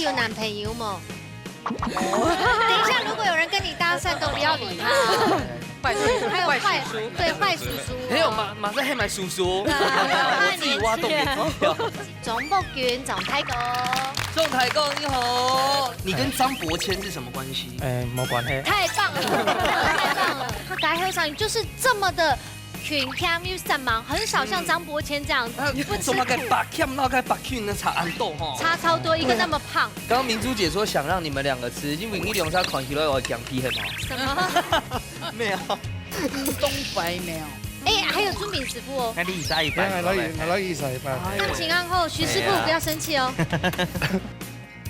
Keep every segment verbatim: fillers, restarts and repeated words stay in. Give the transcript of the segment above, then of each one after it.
有男朋友無？等一下，如果有人跟你搭訕，都不要理他。壞叔叔，還有壞，壞叔叔。對，壞叔叔哦。還有馬，馬上還買叔叔。對啊，我自己挖洞給自己跳。鍾博君，鍾大哥。鍾大哥，你好。你跟張伯謙是什麼關係？哎，沒關係。太棒了，太棒了！他改後生就是這麼的 勤儉又煞猛，很少像張伯謙這樣子，啊，不吃苦。做麼个伯謙摎該伯君个差恁多吼？差超多，一個那麼胖。剛剛明珠姐說想讓你們兩個吃，因為你兩儕看起來有點皮很好。什麼？沒有。東北沒有。哎，還有朱敏師傅哦。那你再一半，來，來，來，來，一半。感情恁好，徐師傅不要生氣哦。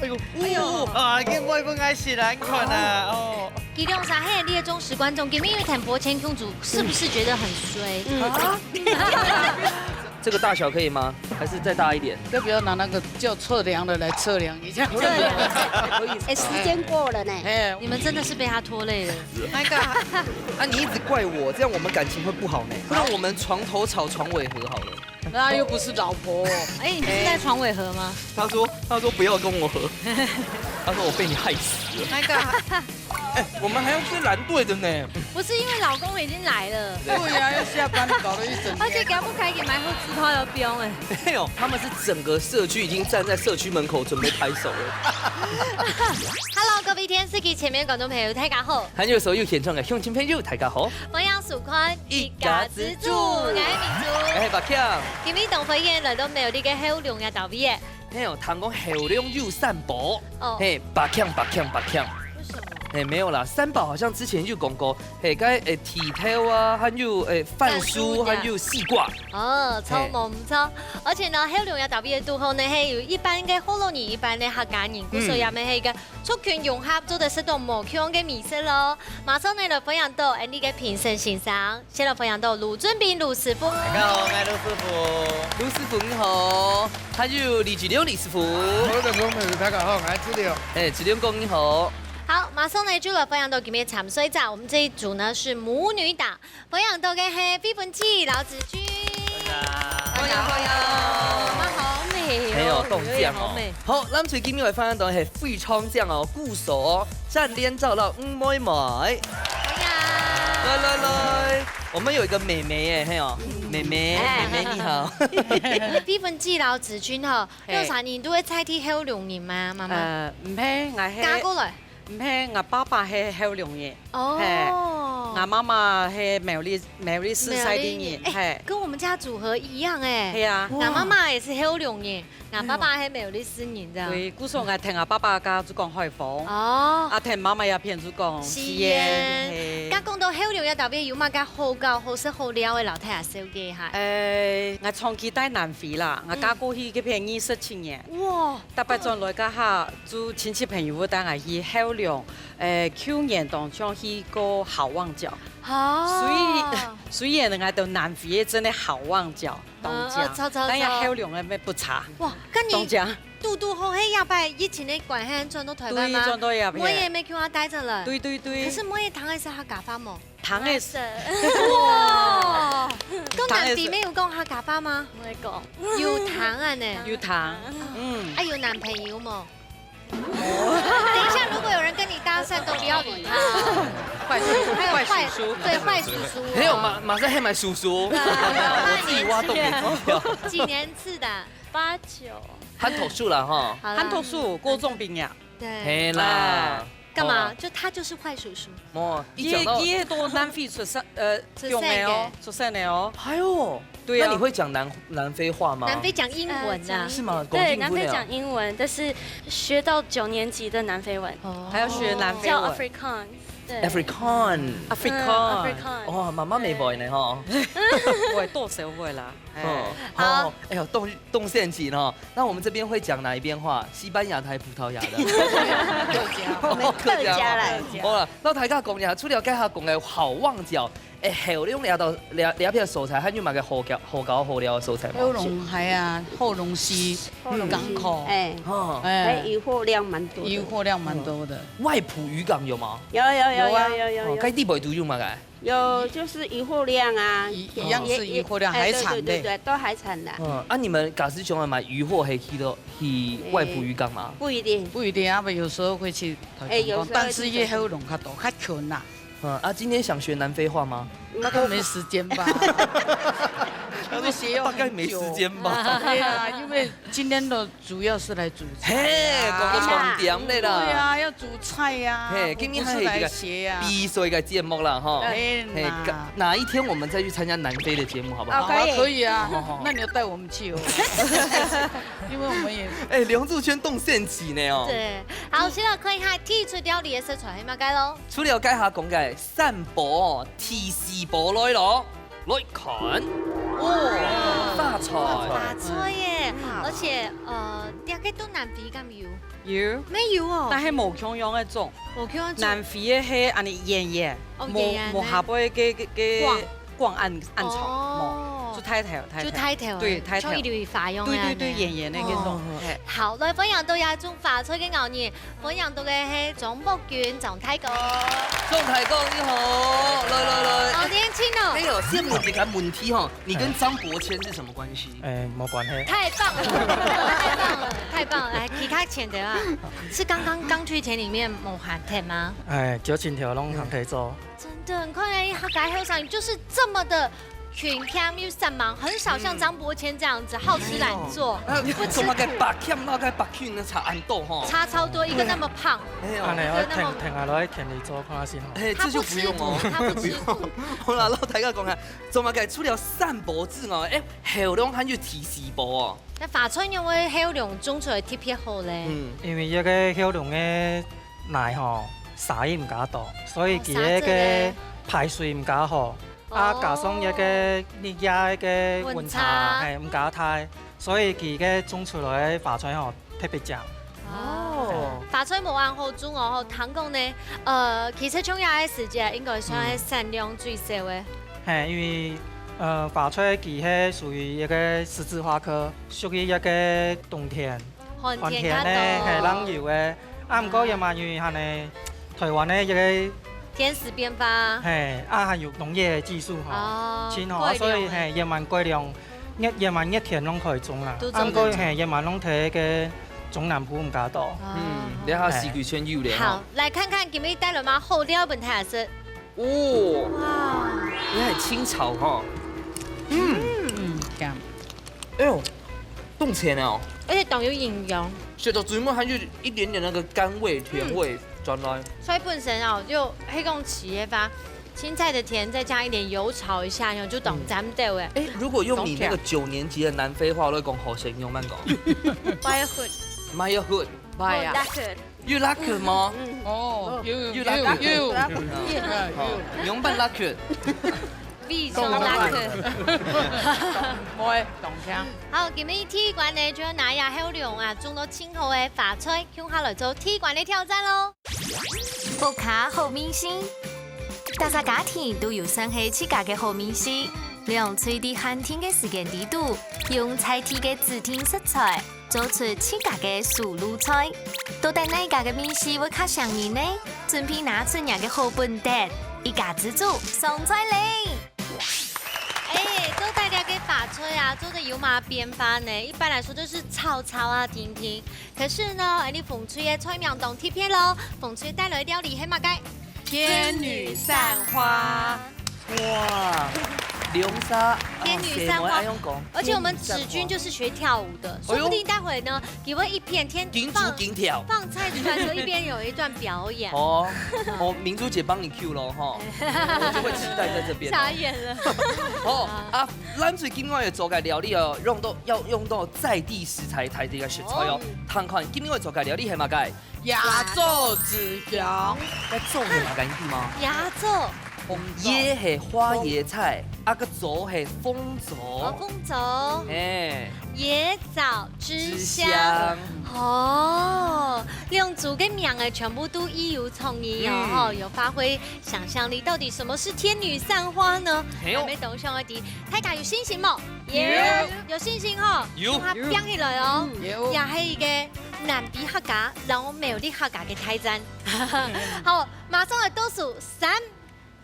哎呦，哎呦，啊，這外分愛死啦，你看啊，哦。佢兩儕係你个忠實觀眾，今日有談伯謙公主，是不是覺得很衰？嗯。啊？這個大小可以嗎？還是再大一點？要不要拿那個叫測量的來測量一下？可以。哎，時間過了呢。哎，你們真的是被他拖累了。那個，啊，你一直怪我，這樣我們感情會不好呢。不然我們床頭吵，床尾和好了。 那又不是老婆。哎，你不是在床尾和嗎？他說，他說不要跟我和，他說我被你害死了。那個，哎，我們還要吃藍隊的呢。不是，因為老公已經來了。對呀，要下班了，搞了一整天。而且搞不好已經買好紙炮要標哎。沒有，他們是整個社區已經站在社區門口準備拍手了。Hello，各位電視機前面的觀眾朋友，大家好。還有所有現場的鄉親朋友，大家好。歡迎收看 一家之煮，𠊎係明珠。𠊎係伯謙。今日當歡迎來到苗栗个後龍這搭位个。係哦，聽講後龍有三寶。哦。係，伯謙，伯謙，伯謙。為什麼？係，沒有啦，三寶好像之前有講過，係，該，欸，地豆啊，還有，欸，番薯，番薯，還有西瓜。哦，著，係。無毋著。而且呢，後龍這搭位个堵好呢，係有一半个學老人，一半个客家人，故所也乜係一個族群融合，做得食到無共个美食咯。馬上呢，來歡迎到𠊎俚个評審先生。 先來歡迎到盧俊斌盧師傅。大家好，𠊎係盧師傅。盧師傅你好，還有李志良李師傅。各位觀眾朋友，大家好，𠊎係志良。欸，志良哥你好。好，馬上呢就來歡迎到今日參賽者，我們這一組呢是母女檔，歡迎到个係惠芬姊、劉子君。大家好。歡迎，歡迎。你們好美哦，哎呦，中獎哦。有點好美。好，咱最近又來歡迎到係非常獎哦，鼓手哦，戰聯趙老吳妹妹。歡迎。來來來。 我們有一個妹妹耶，係哦，妹妹，哎。妹妹你好。惠芬姊摎子君吼，係。兩儕人都係在地後龍人嗎，媽媽？呃，毋係，𠊎係嫁過來？毋係，𠊎爸爸係後龍人。哦。係，𠊎媽媽係苗栗，苗栗市西螺人，苗栗人，哎，係。跟我們家組合一樣哎。係啊。哇。𠊎媽媽也是後龍人。 𠊎爸爸係苗栗市人，這樣。對，故所𠊎跈𠊎爸爸家就講海豐，哦。啊，跈媽媽這片就講西螺，西螺。係。該講到後龍這搭位有麼个好搞、好食、好尞个，摎大家紹介一下。欸，𠊎長期在南迴啦，𠊎嫁過去該片二十七年。嗯。哇。逐擺轉來該下，就親戚朋友會帶𠊎去後龍，欸，舊年當中去過好望角。哦。所以，雖然𠊎對南迴个真个好望角， 當靚。嗯，哦，著，著，但係後龍个乜不差。哇，該你當靚。堵堵好，係這擺疫情个關係轉到臺灣嗎？對，轉到這片。妹仔乜共下戴著了。對，對，對。可是妹仔聽得識客家話無？聽得識。哇，到南迴乜有講客家話嗎？毋會講。有聽啊呢。有聽，嗯。啊，有男朋友無？ 等一下，如果有人跟你搭訕，都不要理他哦。壞叔叔，還有壞，壞叔叔。對，壞叔叔哦。還有馬，馬上還買叔叔，對啊。我自己挖洞給自己跳。幾年次的？八九。還讀書了哈。好啦。還讀書，高中畢業。對。係啦。哎。幹嘛？好啊。就他就是壞叔叔。哦，一講到佢，佢都南迴出生，呃，出生个。長个哦，出生个哦。哎呦。 對啊。那你會講南，南非話嗎？南非講英文啊。呃，講，是嗎？對，講英文啊。南非講英文，但是學到九年級的南非文。哦。還要學南非文。叫Afrikaans，對。Afrikaans。Afrikaans。嗯，Afrikaans。哇，媽媽美味呢吼。對。會，多少會啦。哎。哦，好。好，哎呦，動，動現起呢。那我們這邊會講哪一邊話？西班牙的還是葡萄牙的？客家。我們客家來講。好了，那大家講一下，除了剛才講的好望角， 欸，後龍這道，這，這片所在，還有麼个好搞，好搞好尞个所在無？後龍海啊，後龍溪，後龍溪，港口。哎。哦。哎。哎，漁獲量蠻多的。漁獲量蠻多的。外埔漁港有嗎？有，有，有，有啊。有，有，有，哦，有。該地背都有麼个？有，就是漁獲量啊，一，一樣是漁獲量，也，也，海產類。哎，對，對，對，對，都海產的。嗯，啊，你們假使想要買漁獲，還去到，去外埔漁港嗎？哎，不一定。不一定啊，有時候會去台東，哎，有時候會去台東。但是也還有弄較多，較近啦。嗯，啊，今天想學南非話嗎？嗯。大概沒時間吧。因為學要很久。大概沒時間吧。對啊，因為今天的主要是來煮菜啊。嘿，講到重點了啦。對啊，要煮菜啊，嘿，今天還有一個我不是來學啊。比賽个節目啦，吼。嘿啦。嘿，哪一天我們再去參加南非的節目，好不好？哦，可以。啊，可以啊。好，好，好。那你要帶我們去哦。因為我們也，哎，龍珠圈動獻祭呢，哦。對，好，先來看一下第一出料理个食材係麼个咯。除了該下講个三寶，第四寶來咯。 來看，哦，花菜。花菜耶，嗯。而且，呃，這個東南亞敢有？有。沒有哦。但係無共樣个種。無共樣種。南非个係恁呢圓圓，哦，圓圓个。無，無下背个，个，个，光。光恁，恁長，哦。無，就大條，大條。就大條个，對，大條。像一粒花樣个恁呢。對，對，對，圓圓个該種，哦。嘿。好，來分享到這種花菜个咬你。 分享到个係張博君，張大哥。張大哥，你好，來，來，來。好年輕哦。沒有，先問一個問題哈，你跟張伯謙是什麼關係？哎，無關係。太棒了，太棒了，太棒了！來，其他錢的啊，是剛剛剛去田裡面無閒忒嗎？哎，就盡頭攏閒忒做。真的，你看，哎，他改後生就是這麼的 勤儉又煞猛，很少像張伯謙這樣子好吃懶做，嗯。不吃苦。哎喲，那做麼个伯謙，那个伯君呢，差恁多吼。差超多，一個那麼胖，對啊。哎喲。一個那麼，恁呢，愛停，停下來，田裡做看先吼。哎，這就不用哦。他不吃苦，他不吃苦。不用。好啦，摎大家講下，做麼个除了三寶之外，哎，後龍還有第四寶哦。該花菜仰會後龍種出來特別好咧？嗯。因為這个後龍个泥吼，沙仔毋加多，所以佢个，哦，沙質咧。排水毋加好。 啊，哦。加上這个日夜个溫差，溫差。嘿，毋加大，所以佢个種出來个花菜吼，特別靚。哦。花菜無恁好種哦，吼，聽講呢，呃，其實像這个時節，應該算係產量最少个。嗯。嘿，因為，呃，花菜佢係屬於一个十字花科，屬於一个冬天。 寒天較多。寒天呢，係，冷油个。啊，毋過也嘛因為恁呢，台灣个一个天時變化。嘿，啊，還有農業个技術吼，哦，盡好，改良个。所以，嘿，也嘛改良，熱，也嘛熱天攏可以種啦。都種得。啊，毋過，嘿，也嘛攏在个中南部毋加多。哦。嗯，這下四季全有咧吼。好，來看看今日帶來麼个好料分大家食。哦。哇。你很清炒吼。嗯。嗯，這樣。哎喲，當鮮哦。而且當有營養。 食到最尾還有一點點那個甘味、甜味轉來。嗯。所以本身哦，就係講起个話，青菜的甜，再加一點油炒一下，然後就當讚到欸。哎，如果用你那個九年級的南非話，會講好食，用慢講。Maya hood。Maya hood。Maya。You like it嗎？哦，有，有，有，有。好，用慢like it。 非常辣口。會，當香。好，今日第一關呢，就愛拿這後龍啊，種到盡好个花菜，共下來做第一關个挑戰咯。屋下好味緒，大家家庭都有算係自家个好味緒，兩隊在限定个時間裡肚，用在地个指定食材， 做出自家个手路菜。到底哪一家个味緒會較餳人呢？準備拿出若个好本事，一家之煮上菜咧！哎，做大家个花菜啊，做得有麼變化呢？一般來說都是炒炒啊，定定。可是呢，哎，你紅隊个菜名當特別咯，紅隊帶來料理係麼个？天女散花。 哇，龍沙，天女散花。哦，姊妹愛用講，而且我們子君就是學跳舞的，天女散花。說不定待會呢，哎喲。佢會一片天，緊煮緊跳。放，放菜出來的時候，一邊有一段表演。哦，哦，明珠姐幫你cue咯，吼。我就會期待在這邊哦。傻眼了。哦，啊，咱最近愛做个料理哦，用到，要用到在地食材，在地个食材哦。哦。看看，今日愛做个料理係麼个？ 椰棗子香。該棗係麼个意思嗎？椰棗。紅棗。椰係花椰菜，啊，該棗係紅棗。哦，紅棗。嘿。椰棗之香。之香。哦，兩組个名欸，全部都異有創意哦，嗯。吼，有發揮想像力。到底什麼是天女散花呢？嘿喲。還沒懂，想要知，大家有信心無？有。有信心吼？有。共下拚起來哦。有。也係一個 南非客家摎苗栗客家个大戰。好，馬上來倒數，三、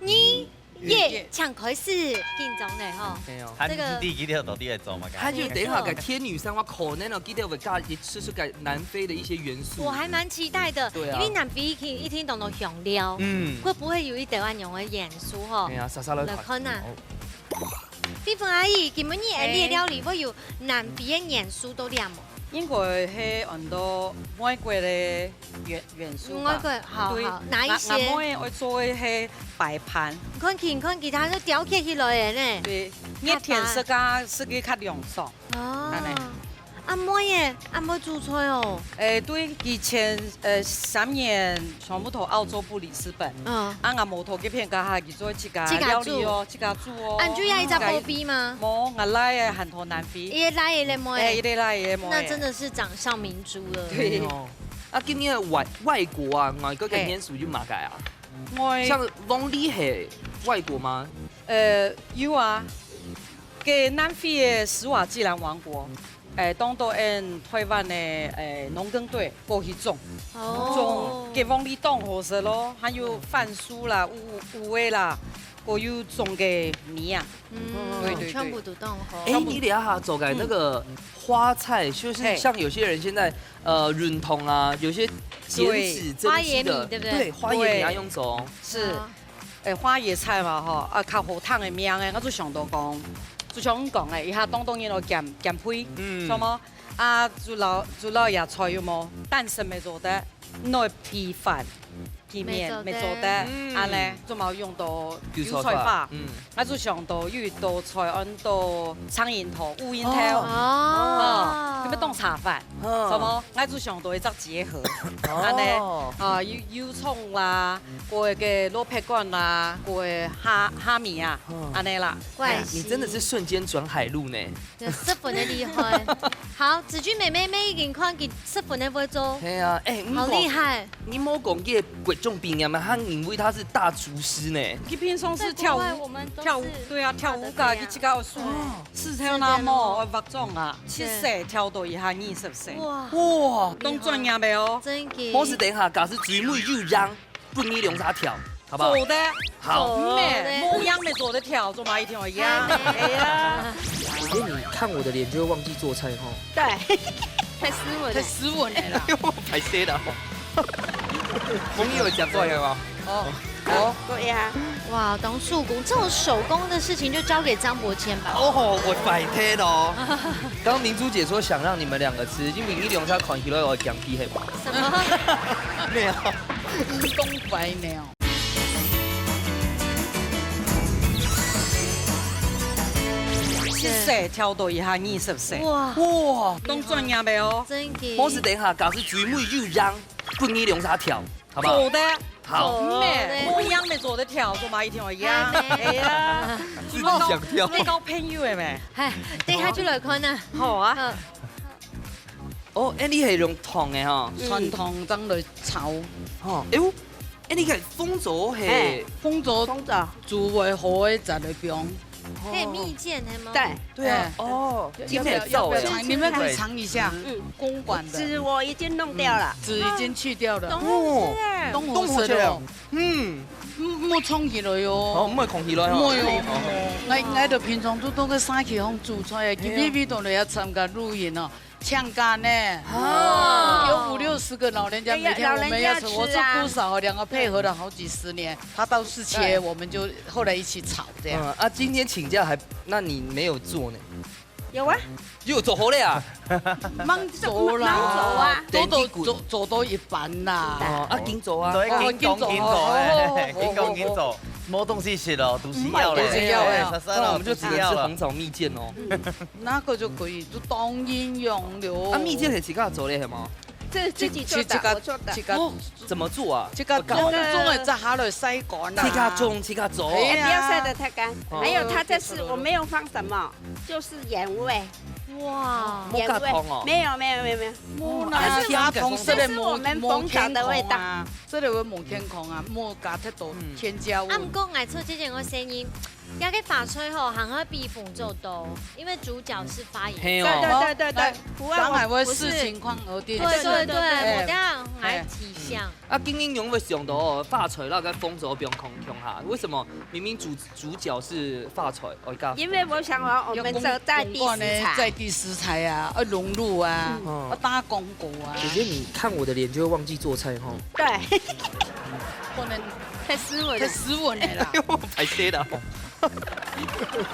二、一。耶，請開始，緊張咧吼。沒有。這個他，你知佢兜到底在做麼个？他就等一下給天女散花，可能哦，佢兜會加一些是給南非的一些元素。我還蠻期待的，對啊。因為南非一聽，一聽當多香料，嗯。會不會有一點恁樣的元素吼？哎呀，莎莎來看。來看啊。哦。菲菲阿姨，今晡日你个料理會有南非的元素到裡無？應該係很多外國的 元，元素吧。嗯，外國，好，對，好，哪一些？𠊎，𠊎妹愛做个係白飯。你看佢，你看佢，佢都雕刻起來个呢。對，熱天食啊，食个較涼爽。哦。恁呢。阿妹耶，阿妹煮菜哦。誒，對，以前，呃，三年全部都澳洲、布里斯本。嗯。啊，𠊎妹在該片該下，佢做自家料理哦，自家煮哦。啊，你就愛一隻寶貝嗎？無，𠊎倈仔還在南非。一個倈仔，一個妹。誒，一個倈仔，一個妹。那真的是掌上明珠了。對。哦。 啊，今年外，外國啊，外國个元素有麼个啊？嘿。外，像鳳梨係外國嗎？呃，有啊，該南非个斯瓦基蘭王國，誒，當多𫣆臺灣个，誒，農耕隊過去種，哦。種，該鳳梨當好食咯，還有番薯啦、烏，烏瓜啦，還有種个米啊。 嗯，對，對，對。全部都當好。哎，你這下做个那個花菜，就是像有些人現在，呃，運動啊，有些減脂增肌的，對，花椰米，對不對？對，花椰米啊，用種。是。啊。誒，花椰菜嘛，吼，啊，較好聽个名誒，𠊎就想到講，就像你講个，一下當多人愛減，減肥，嗯。係無？啊，就摎，就摎野菜有無？蛋色乜做得，拿米飯。 皮面，乜做得。乜做得，嗯。恁呢，做麼用到油菜花？油菜花，嗯。𠊎就想到有一道菜安到蒼蠅頭、烏蠅頭。哦。哦，你們當茶飯，哦。係無？𠊎就想到一隻結合，哦。恁呢，啊，油，油蔥啦，過个蘿蔔乾啦，過个蝦，蝦米啊，哦。恁呢啦。怪事。哎呀，你真的是瞬間轉海陸呢。 有十分个厲害。好，子君妹妹，妹已經看佢十分个會做。係啊，哎，毋過，好厲害。你莫講這个國中畢業嘛，他認為他是大廚師呢。佢平常時跳舞，對，國外我們都是跳舞，對啊，跳舞个，跳得怎樣？佢自家有手，哦。刺跳那麼，會化妝啊，七歲跳到一下二十歲。哇。哇。當專業个哦。真个。無事，等一下，假使最尾又讓 分你兩儕跳，好不好？做得。好。做得。無樣乜做得跳，做麼一定愛樣？哎呀。哎呀。我覺得你看我的臉就會忘記做菜吼。對，太斯文了。太斯文了啦。我歹勢啦吼。朋友講做得嗎？哦。哦。對呀。哇，當手工，這種手工的事情就交給張伯謙吧。哦，我壞忒咯。剛剛明珠姐說想讓你們兩個吃，因為你兩儕看起來有講屁係吧？什麼？沒有。 東北沒有。七歲跳到一下二十歲。哇。哇。當專業个哦。真个。無事，等一下，假使最尾又讓分你兩儕跳，好不好？做得。好。做得。無樣乜做得跳，做麼一定愛樣？哎呀。自己想跳。你交朋友个咩？哎，等一下就來看啊。好啊。嗯。 哦，恁呢係用燙个吼。嗯。全燙正來炒。吼，哎喲，恁呢个紅棗係，哎，紅棗紅棗。煮會好个，再來放。哦。可以蜜餞，係嗎？對。對啊，哎。哦，要不要，今天也燥哎。要不要嘗？你們可以嘗一下。嗯。公館的。籽我已經弄掉了。籽已經去掉了。當好食哎。哦。當好食哦。當好食哦。嗯。嗯，莫囥起來哦。哦，莫囥起來哦。莫哦。哦。𠊎，𠊎就平常都，都在社區項煮菜个，今日為到來要參加露營哦。 請假呢。啊。有五六十個老人家，哎呀，每天我們要吃，老人家吃啊。我做鼓手，兩個配合了好幾十年，他到處切，對。我們就後來一起炒這樣。嗯，啊，今天請假還，那你沒有做呢？有啊。又做好了啊？吂做啦，吂做啊。都，都做，做到一半啦。哦，啊，緊做啊。對，哦，緊講，緊做，緊做，哎，好，好，好，緊講，緊做。好，好。沒東西吃了，肚屎枵了。毋係，肚屎枵了。哎，莎莎咯，那我們就只能吃紅棗蜜餞哦。肚屎枵了。嗯。 那個就可以，就當營養了。啊，蜜餞係自家做个係無？這自己做的，自家，我做的。自家，哦，怎麼做啊？自家搞，種个摘下來曬乾啊。自家種，自家做。哎呀。哎，不要曬得太乾。哦。還有它這是，我沒有放什麼，就是鹽味。哇。無加糖哦。鹽味。沒有，沒有，沒有，沒有。無啦，加糖色的，這是我們紅棗的味道。無健康啊，這個會無健康啊，無加太多添加物。嗯。啊，毋過𠊎做這件个聲音，這个花菜吼，還會比紅棗多，因為主角是花椰菜。嘿哦。對，對，對，對，來，不會，我，當然會視情況而定。對，對，對，對，哎，我等下來提醒。哎。啊，今日仰會想到哦，花菜那个紅棗放共下，為什麼明明主，主角是花菜，哦，一个因為我想要我們的在地食材。在地食材啊，要融入啊，嗯。要打廣告啊。姐姐，你看我的臉就會忘記做菜吼。對。不能太斯文了。太斯文了啦。歹勢啦。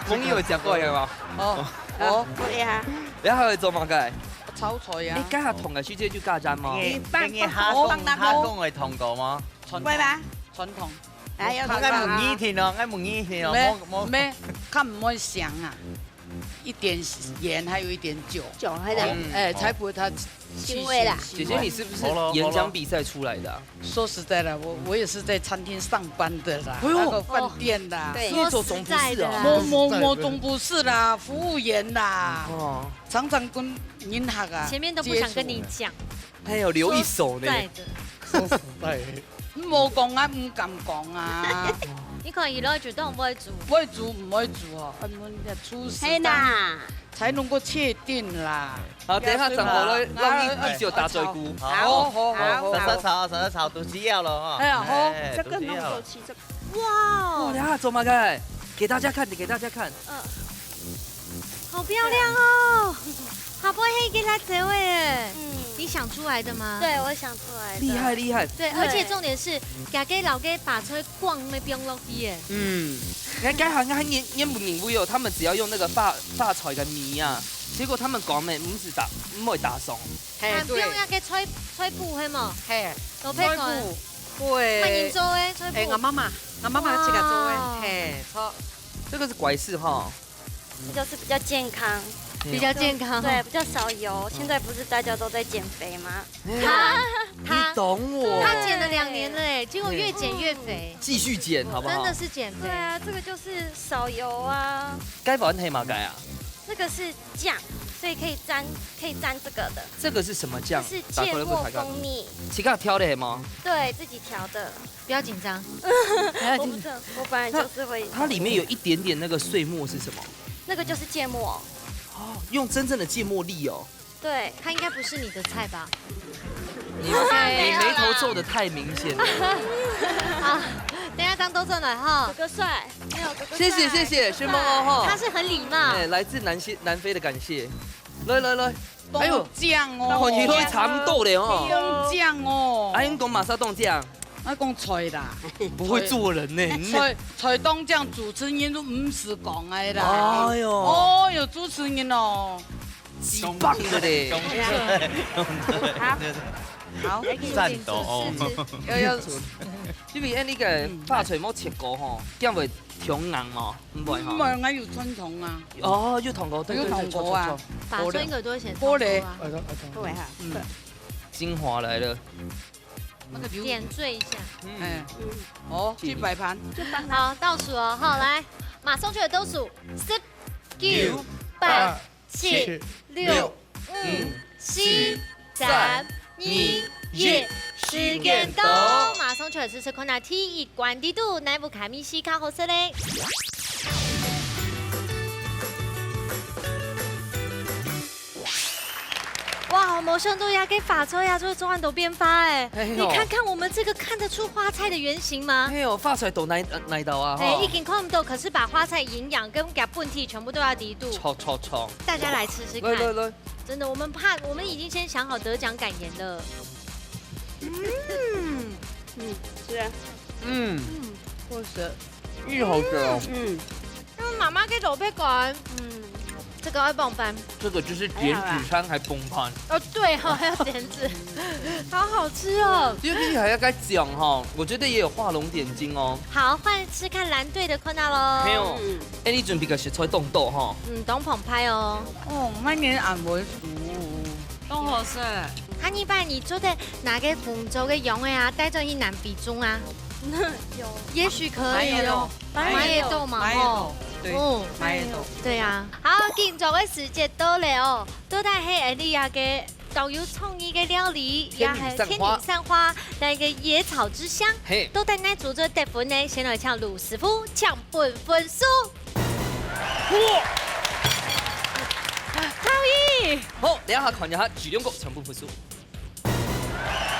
朋友有講過有嗎？哦，哦。對呀。然後做麼个？炒菜呀。哎，剛才同个時間就加站嗎？哎，你放，你下講，放，放，下講會同過嗎？傳統。會嗎？傳統。哎，要我愛問你聽哦，愛問你聽哦，沒，莫，莫。沒，看毋會香啊。一點鹽，還有一點酒。酒，還有。嗯，哎，才不會它腥味啦。姐姐，你是不是演講比賽出來的啊？說實在的，我，我也是在餐廳上班的啦，哎呦。那個飯店啦。哦，對。你做總不是啊？說實在的啦。無，無，無，總不是啦，服務員啦。哦。常常跟人客啊，前面都不想跟你講。接觸。 還有留一手呢。說實在的。說實在的。無講啊，毋敢講啊。你看伊落去就當毋會煮。毋會煮，毋會煮哦，啊，恁樣廚師當嘿啦。才能夠確定啦。好，等一下轉過來，讓你繼續打嘴鼓。好，好，好，好。好，好，好。炒，炒，炒，炒，肚臍枵了哈。哎呀，好。哎，這個肚臍枵了。濃度七十。哇哦。哇，等一下做麼个？給大家看，給大家看。嗯。好漂亮哦。 下背係个辣椒欸。嗯。你想出來的嗎？對，我想出來的。厲害，厲害。對，對。而且重點是，這个摎个白菜光个放落去欸。嗯。該，該行，該年，年不年不有，他們只要用那個發，發財的米啊，結果他們講咩，毋使打，毋會打爽。嘿，對。還放那個菜，菜脯，係無？嘿，蘿蔔乾。菜脯，對。麼人做的？菜脯。哎，我媽媽，我媽媽自家做的。哇。嘿，錯。這個是拐式哈。 這就是比較健康。比較健康。對，比較少油。現在不是大家都在減肥嗎？哎呀，他，你懂我。他減了兩年了欸，結果越減越肥。繼續減，好不好？真的是減肥。對啊，這個就是少油啊。該碗係麼个啊？那個是醬，所以可以沾，可以沾這個的。這個是什麼醬？這是芥末蜂蜜。自家調的嗎？對，自己調的。 不要緊張，不要緊張。我不知道，我本來就是會。它，它裡面有一點點那個碎末是什麼？那個就是芥末。哦，用真正的芥末粒哦。對。它應該不是你的菜吧？你，你眉頭皺得太明顯了。好，等一下當多賺了哈。哥哥帥，沒有，哥哥帥。謝謝，謝謝，承蒙哦哈。他是很禮貌。哎，來自南非，南非的感謝。來，來，來。 哎喲，當醬哦。看起來差不多咧哦。當醬哦。啊，你講麼儕當醬？啊，講菜啦。不會做人呢。菜，菜當醬，主持人都毋使講个啦。哎喲。哦喲，主持人哦。極棒的咧。好。好。讚到哦。要，要。因為恁呢个花菜無切過吼，這樣會傷硬哦。 毋會哈。毋會，𠊎有傳統啊。哦，有燙過，對，對，對，有燙過啊。錯，錯，錯。把酸个多一些，好嘞。燙過啊。哎，哎，哎。不會哈。嗯。精華來了。那個油。點綴一下。嗯。哎。嗯。哦，去擺盤。好，倒數哦，好，來，馬上就有倒數，十、九、八、七、六、五、四、三、二、一，時間到，馬上就來試試看啊！第一關，這道哪一款美食較好食咧？哇，無想到這个花菜啊，做恁多變化欸！哎喲。你看看我們這個看得出花菜的原型嗎？哎喲，花菜到哪，哪位啊？哎，吼。已經看毋到，可是把花菜營養跟佢本體全部都在裡肚。著，著，著。大家來吃吃看。來，來，來。 真的，我們怕，我們已經先想好得獎感言了。嗯，嗯，是啊。嗯，嗯，好食。芋頭的哦。嗯，嗯。那媽媽个蘿蔔乾，嗯，這個要幫我搬。這個就是減脂餐還崩盤。哦，對哦，還要減脂，好好吃哦。因為你還要該講哈，我覺得也有畫龍點睛哦。好，換吃看藍隊的看到嘍。沒有。嗯。 哎，你準備个食材當多吼。嗯，當豐沛哦。哦，滿年俺會煮。當好食。下二擺你做得拿个紅棗个樣仔啊，帶轉去南非種啊。有。也許可以哦。買得到。買得到嘛，買得到，吼。對，哦。買得到。對啊。好，今朝个時節到了哦，到底係恁呢个當有創意个料理，也係天女散花，天女散花，來一個野草之香，嘿。都在哪組做得分呢？先來請盧師傅搶分分數。哇！好意。好，等一下看一下，舉兩個搶分分數。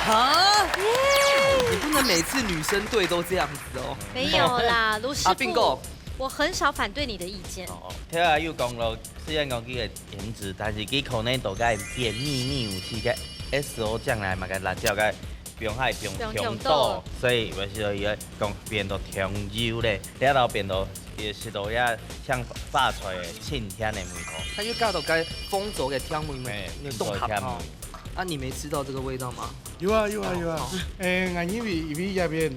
哈？耶！你不能每次女生對都這樣子哦。沒有啦，盧師傅，阿斌哥。我很少反對你的意見。哦，聽阿友講咯，雖然講佢个顏值，但是佢可能都該變秘密武器个S O醬來嘛，个辣椒个放海放放放多，多。所以我是有一個講變到香油咧，這道變到也是都要像發出來个清甜个味道。它又加到該紅棗个甜味嘛，哎，有凍合哦。紅棗个甜味。啊，你沒吃到這個味道嗎？有啊，有啊，有啊。哦，好。誒，俺因為因為這邊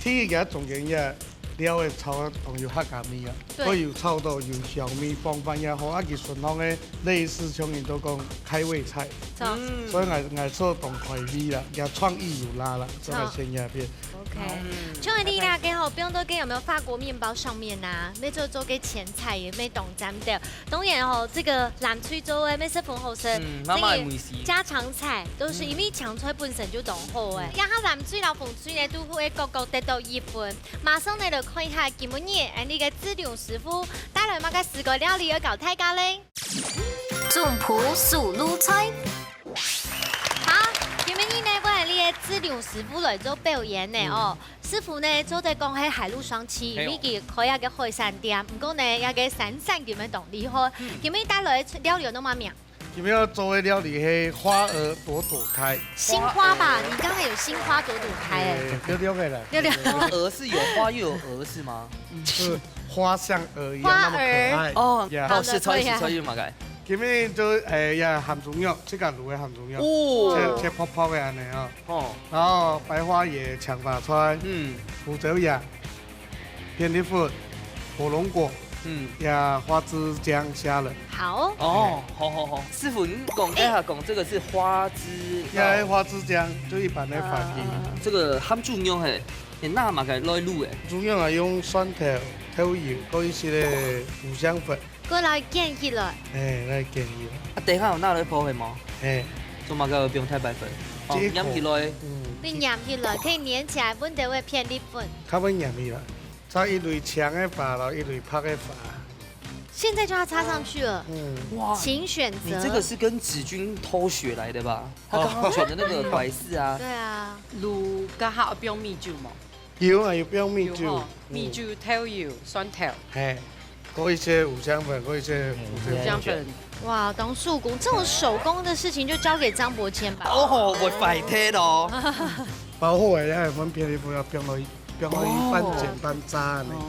第一个中間也 料个炒當有客家味啊，對。佢有炒到有香味，放飯也好，啊，佢順風个類似像人都講開胃菜，嗯。所以𠊎𠊎做當開胃啦，也創意有辣啦，做个鮮蝦片。OK，嗯。像你那个吼，不用都跟有沒有法國麵包上面啊，沒做做个前菜也沒懂咱的。當然吼，這個藍水做个，沒食粉好食，嗯，媽媽的美食。這個家常菜都是因為青菜本身就當好誒，嗯。然後藍水老紅水呢，都會各各得到一分。 馬上來看一下今晡日𠊎俚个志良師傅帶來麼个四個料理愛教大家咧。總鋪手路菜。好，今晡日呢，𠊎俚个志良師傅來做表演呢哦。嗯。師傅呢，做得講係海陸雙棲，嘿哦。因為佢開一個海產店，毋過呢，一個山產佢乜當厲害。嗯。今晡日帶來个料理有麼个名？ 今晡日愛做个料理係花兒朵朵開。心花吧，花兒。你剛才有心花朵朵開欸。欸，六六个啦。六六。花兒是有花又有鵝是嗎？嗯，是花像鵝一樣那麼可愛。花兒。哦，呀。好，好的，食出來，可以啊。食出來有麼个？今晡日就，欸，呀，鹹豬肉，自家滷个鹹豬肉，哦。切，切薄薄个恁呢哦。哦。然後白花椰、青花菜，嗯。胡椒鹽， 片栗粉、火龍果，嗯。呀，花枝漿蝦仁。好。哦，好好好，師傅，你講，欸。等下講這個是花枝，呀，花枝漿，就一般个番茄。啊。這個鹹豬肉嘿，你拿麼个來滷欸？豬肉啊，用蒜頭、豆油，摎一息个五香粉。過來捲起來。欸，來捲起來。啊，等下有拿來泡个無？欸。做麼个不用太白粉？哦，這一口。黏起來。嗯。你黏起來，可以黏起來，搵到个片栗粉。較會黏起來。 再一蕊青个花，然後一蕊白个花。現在就要插上去了。嗯。哇，請選擇。你這個是跟子君偷學來的吧？他剛剛選的那個拐式啊。對啊。滷該下愛放米酒無？有啊，有放米酒。有吼，米酒、豆油、蒜頭。嘿，摎一息五香粉，摎一息五香粉。五香粉。哇，當手工，這種手工的事情就交給張伯謙吧。哦，會壞忒哦。包好个，愛分別个，不要放落去。 放落去半煎半炸呢。哦。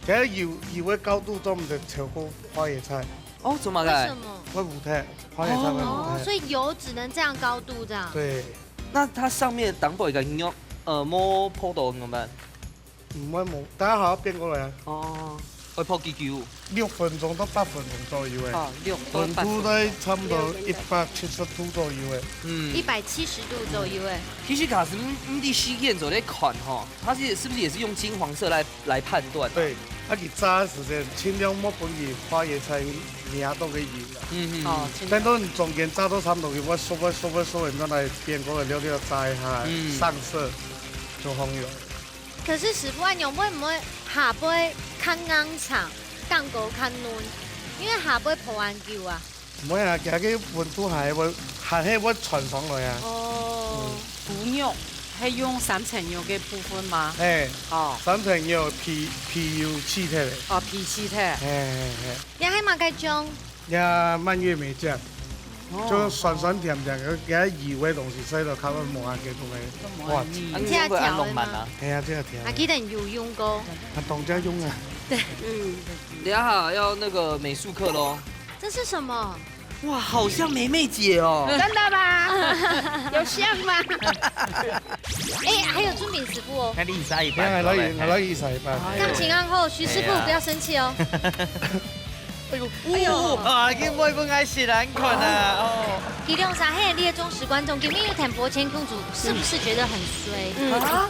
其實油，油个高度做毋得超過花椰菜。哦，做麼个？為什麼？會烏忒，花椰菜會烏忒。哦，所以油只能這樣高度這樣。對。那它上面頂背个肉，呃，無泡到怎麼辦？毋會無，等下還愛變過來啊。哦，會泡幾久？六分鐘到八分鐘左右欸。哦，六到八分鐘。溫度在差不多一百七十度左右欸。嗯。一百七十度左右欸。其實假使你，你在實驗做來看吼， 它是，是不是也是用金黃色來，來判斷啊？對，啊，佢炸个時間盡量莫分佢花椰菜惹到个油啊。嗯，嗯，嗯。哦，盡量。等到你中間炸到差不多，佢會熟，會熟，會熟，你再來變過來，了了炸一下，嗯。上色就好用。可是師傅恁樣會毋會下背較硬淨，蛋糕較嫩？因為下背泡恁久啊。 毋會啊，佢个溫度還會，還係會傳上來啊。哦。嗯。豬肉係用三層肉个部分嗎？嘿。哦。三層肉皮，皮有去忒咧。哦，皮去忒。嘿，嘿，嘿。這係麼个醬？這蔓越莓醬，哦。就酸酸甜甜个，佢个油个東西，所以就較會無恁个東西。哇，嗯。啊，你會恁浪漫啊？嘿啊，這個甜。啊，記得有用過。啊，當家用啊。對。嗯。等一下要那個美術課咯。 這是什麼？哇，好像梅梅姐哦。真的嗎？有像嗎？哎，還有準備食物哦。該你一儕一半，來，來，來一儕一半。感情恁好，徐師傅，哎呀。不要生氣哦。哎呦，哎呦。啊，今晡日本來是難看啊，哦。佢兩儕係你个忠實觀眾，今晡日有聽伯謙共主，是不是覺得很衰？嗯。啊？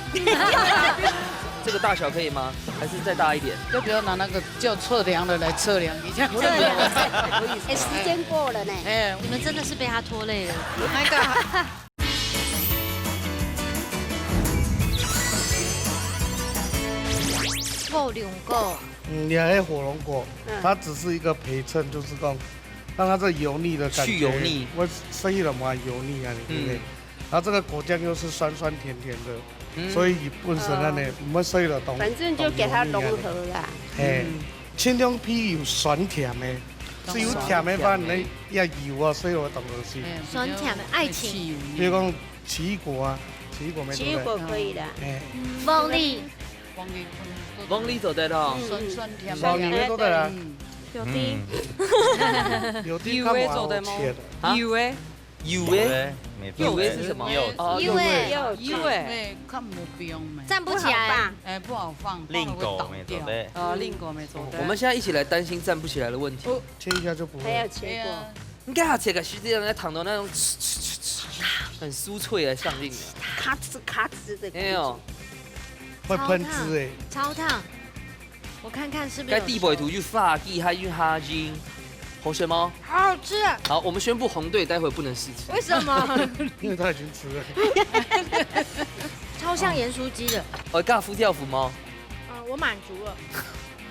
這個大小可以吗？还是再大一点？要不要拿那个叫测量的来测量一下？测量。哎，时间过了呢。哎，你们真的是被他拖累了。那个火龙果。嗯，你还火龙果，嗯。它只是一个陪衬，就是讲让它这油腻的感觉，去油腻。我吃起来蛮油腻啊，你听听。嗯。然后这个果酱又是酸酸甜甜的，嗯。所以本身呢，啊。毋會食起來當，反正就给它融合啦。當油腻啊。嘿，嗯。青龍皮有酸甜的，只有甜的話，酸甜的。你也油啊，所以我當好食。哎，酸甜的爱情。比如讲奇异果啊，奇异果没对不对？奇异果可以的。哎。凤梨。凤梨做得哦。嗯。酸酸甜甜。凤梨没做得啊。嗯。有的。嗯。有的干嘛切的？啊？有的。 柚子。柚子，没错。柚子是什么？柚子。哦，柚子。柚子。柚子。哎，看没必要没。站不起来。不好放。哎，不好放，放了会倒掉。蘋果没错的。哦，苹果没错的。我们现在一起来担心站不起来的问题。哦。切一下就不会。还要切过。哎呀。你看它切个时间，那糖都那种很酥脆的上劲的。咔哧咔哧的感觉。哎呦。会喷汁哎。超烫，超烫。 我看看是不是有熟。該地背圖就發記，還有下筋，好吃嗎？好好吃啊。好，我们宣布红队待会不能试吃。为什么？因为他已经吃了。超像盐酥鸡的。哦，加佛跳牆嗎？嗯，我满足了。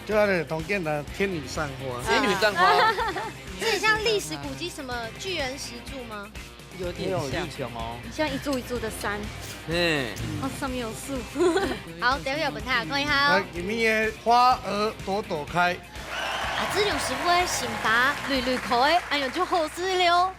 就那个同店的天女散花。仙女散花。这很像历史古迹，什么巨人石柱吗？ 有点像。没有绿墙哦。像一柱一柱的山。嘿。哦，上面有树。好，等一下我们看，看一下哦。来，里面的花儿朵朵开。啊，這種食物个心花蕊蕊開，哎喲，就好食了哦。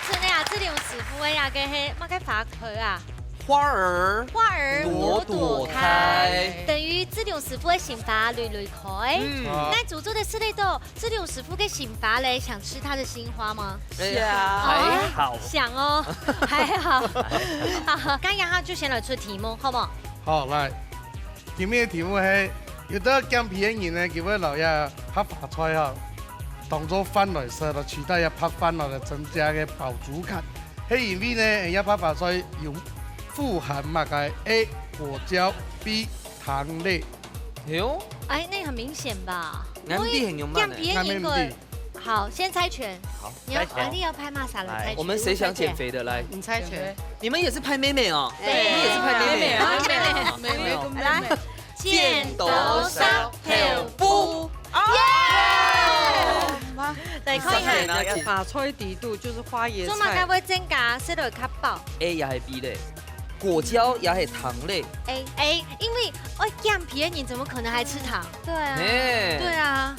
這陣呢，這種食物个呀，該係麼个花開啊？花兒花兒朵朵開。朵朵開。等於這種食物个心花蕊蕊開。嗯。啊。該煮出个食物到 這種食物个心花咧，想吃它的心花嗎？哎呀，哦，還好。想哦，還好。好，該然後就先來出題目，好不好？好，來。今日个題目係，有兜減肥个人呢，佢會摎這白花菜吼，當做飯來食咯，取代這白飯咯，來增加个飽足感。係因為呢，這白花菜有富含麼个？A，果膠，B，糖類。哎喲。哎，那很明顯吧？俺弟很勇猛呢。減肥个人个 俺弟。好，先猜拳。好，你要，猜拳。啊，你要派麼儕來猜拳？來。我們誰想減肥的？來。你猜拳。你們也是派妹妹哦？對。你們也是派妹妹啊？對，妹妹。妹妹跟妹妹。來，剪刀石頭布。耶！來看一下。上面那個白菜底肚就是花椰菜。做麼个會增加，食到較飽？A也係B咧？果膠也係糖類。A。A，因為愛減肥个人怎麼可能還吃糖？對啊。嘿。對啊。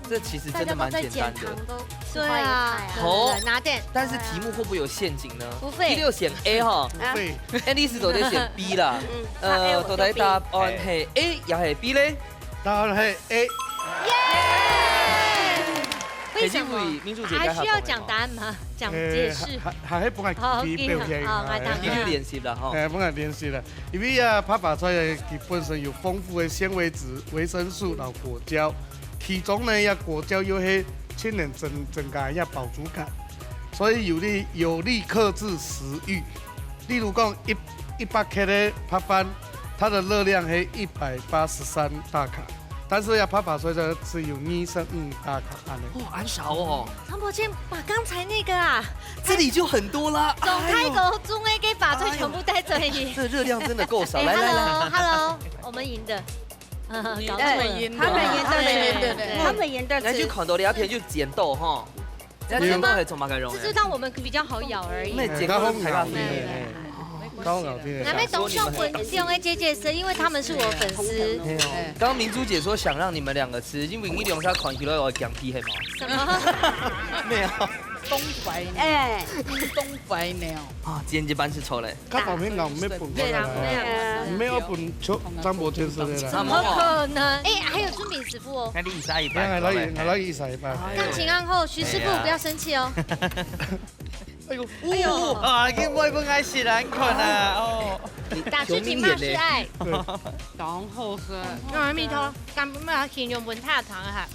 這其實真的蠻簡單的。大家都在減糖，都吃花椰菜啊。對啊。好，對，對，拿點。但是題目會不會有陷阱呢？不會。第六選A哈。啊。會。Alice都在選B啦。嗯，呃，到底答案係A也係B咧？答案係A。耶！為什麼？係因為明珠姐該下講个嘛。還需要講答案嗎？講解釋。呃，還，還，還，還分佢表現一下。好，好，來，來，來。繼續練習啦，吼。哎，分佢練習啦。因為啊，白花菜佢本身有豐富个纖維質、維生素摎果膠， 其中呢，這果膠又係盡能增，增加這飽足感，所以有利，有利克制食慾。例如講，一，一百克个白飯，它的熱量係一百八十三大卡，但是這白花菜呢，只有二十五大卡恁呢。哇，恁少哦。 唐伯謙把剛才那個啊，這裡就很多啦。總開口中个白菜全部帶走去。哎呦。這熱量真的夠少。哎，來，來，來。Hello，Hello，我們贏的。搞錯了。你，他們贏的，他們贏的，他們贏的，對。他們贏的是，人家就看到你那片就剪刀哈，人家剪刀還做麼个用的？只知道我們比較好咬而已。那剪刀太大片了。哎，他很好咬的。 當好聽的。那邊當像我，像个姐姐是因為他們是我粉絲。沒有，剛剛明珠姐說想讓你們兩個吃，因為你兩個看起來有減肥，係嗎？什麼？沒有。東白鳥，哎，東白鳥。啊，今天這班是錯嘞。較後面人毋係分過來啊，對啦，對啦。毋係愛分張無天師的啦。怎麼可能？哎，還有俊敏師傅哦。該你一下一半，來，來，來，一下一半。感情很好，徐師傅不要生氣哦。哎呦，哎呦，啊，已經會分愛死人看啊，哦。打出情罵示愛。對。當好食。用阿彌陀，敢毋要形容分他的糖哈？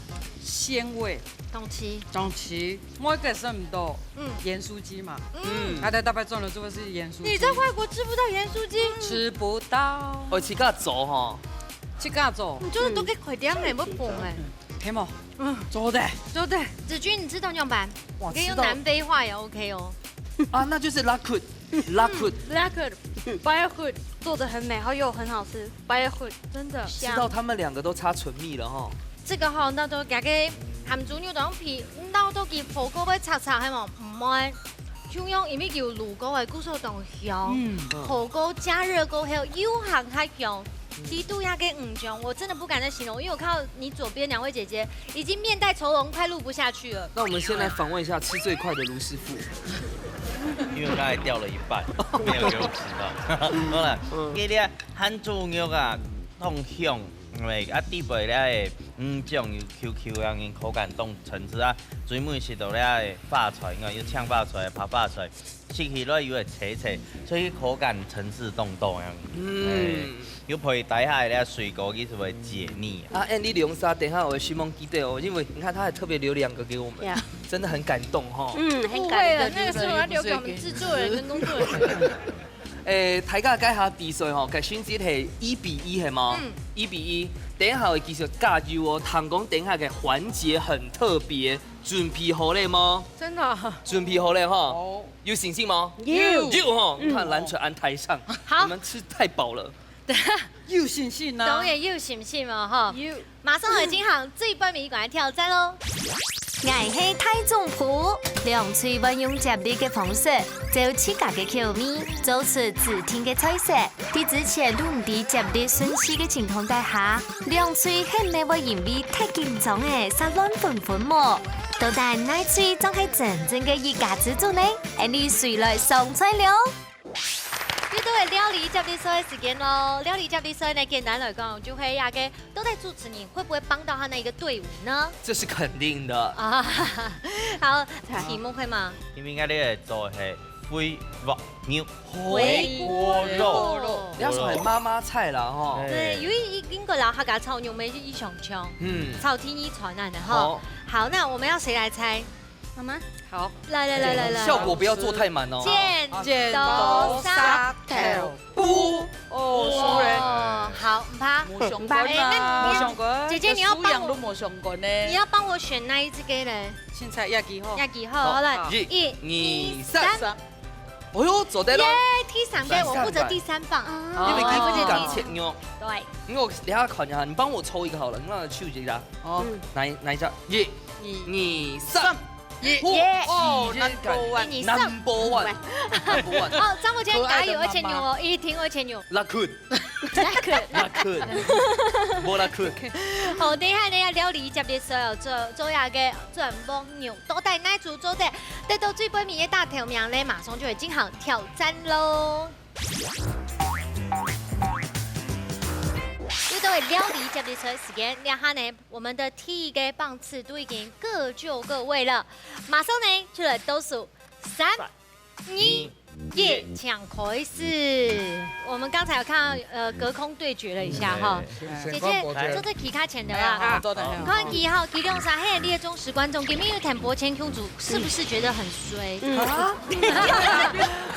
鮮味。當期。當期。 我个是毋多，嗯。鹽酥雞嘛，嗯。他在大排檔的時候是鹽酥雞。你在外國吃不到鹽酥雞？吃不到。哦，自家做吼。自家做。你就是都給快點呢，不懂哎。天某，嗯。做得。做得。子君，你吃到仰般？哇，你可以用南非话也OK哦。啊，那就是 lakut，lakut。Lakut，bayakut 做得很美，还有很好吃，bayakut 真的。吃到他们两个都擦唇蜜了哈。 這个吼，摎到佢个鹹豬肉當皮，摎到佢火鍋會脆脆，係無？毋會。香香，因為佢有滷過个，故所當香。嗯。火鍋加熱過後又還較香。佢都那个魚醬，我真的不敢再形容，因為我看到你左邊兩位姐姐已經面帶愁容，快錄不下去了。那我們先來訪問一下吃最快的盧師傅。因為我剛才掉了一半，沒有給我吃到。好了，嗯。今日鹹豬肉啊，當香。 喂，啊，底背咧，嗯，醬油Q Q啊，口感當層次啊，最尾食到咧花菜，因為有青花菜、白花菜，食起來又會脆脆，所以口感層次當多樣。嗯。哎，又配底下咧水果，佢就會解膩啊。啊，哎，你兩儕等一下，我希望記得哦，因為你看他還特別留兩個給我們，Yeah。真的很感動哈。嗯，很感動。不會了，那個是我要留給我們製作人跟工作人員。 誒，大家這下比賽吼，个成績係一比一，係無？嗯。一比一，等一下會繼續加油哦。聽講等一下个環節很特別，準備好了無？真的啊。準備好了吼？好。有信心無？有。有吼，嗯。你看藍純恁大聲，好。你們吃太飽了。有信心啊。導演有信心哦，吼。有。 馬上來進行最尾一關挑戰囉。𠊎係大總鋪，兩隊會用接力个方式，照自家个口味，做出指定个菜色。在之前都毋知接力順序个情況底下，兩隊係毋係會因為忒緊張仔，煞亂紛紛無？到底哪隊正係真正个一家之煮呢？𫣆俚隨來上菜了。 又到了料理接力賽个時間囉。料理接力賽呢，簡單來講，就係這个到底主持人會不會幫到他那一個隊伍呢？這是肯定的。啊，好，題目會嗎？因為𠊎兜个做係回鍋肉。回鍋肉。你要說很媽媽菜啦，吼。哎。對，因為應該摎客家炒肉糜係異相像，嗯。炒第二傳啊，吼。好。好，那我們要誰來猜？ 好嗎？好。來，來，來，來，來。效果不要做太滿哦。剪，剪刀，刀，石，石頭，布。哦，輸了。哦，好，毋怕。無相干啊。哎，那你，無相干。姐姐，你要幫我，輸贏都無相干呢。你要幫我選哪一隻个呢？凊彩這支好。這支好，好，來，好。一，一，二，三。三。哎喲，做得了。耶，第三个，我負責第三棒。因為佢負責第一。對。因為我等下看一下，你幫我抽一個好了，你幫我抽一下。哦。嗯。哪一，哪一隻？一，二，三。 耶！哦，number one。Number one。Number one。哦，張伯謙加油，可愛的媽媽。二千六哦，一定二千六。Lakun。Lakun。Lakun。無Lakun。好，等一下呢，要料理接力賽哦，做，做這个轉鍋肉，到底哪組做得得到最尾个大頭名呢？馬上就會進行挑戰囉。又到了料理接力賽个時間，這下呢， 我們的第一个棒次都已經各就各位了，馬上呢就來倒數，三、二、一，請開始。我們剛才有看到，呃，隔空對決了一下哈。姐姐，做得企較前的啦。哎呀，做得很好。你看佢哈，佢兩儕係你的忠實觀眾，今晡日有聽伯謙共煮，是不是覺得很衰？嗯。啊？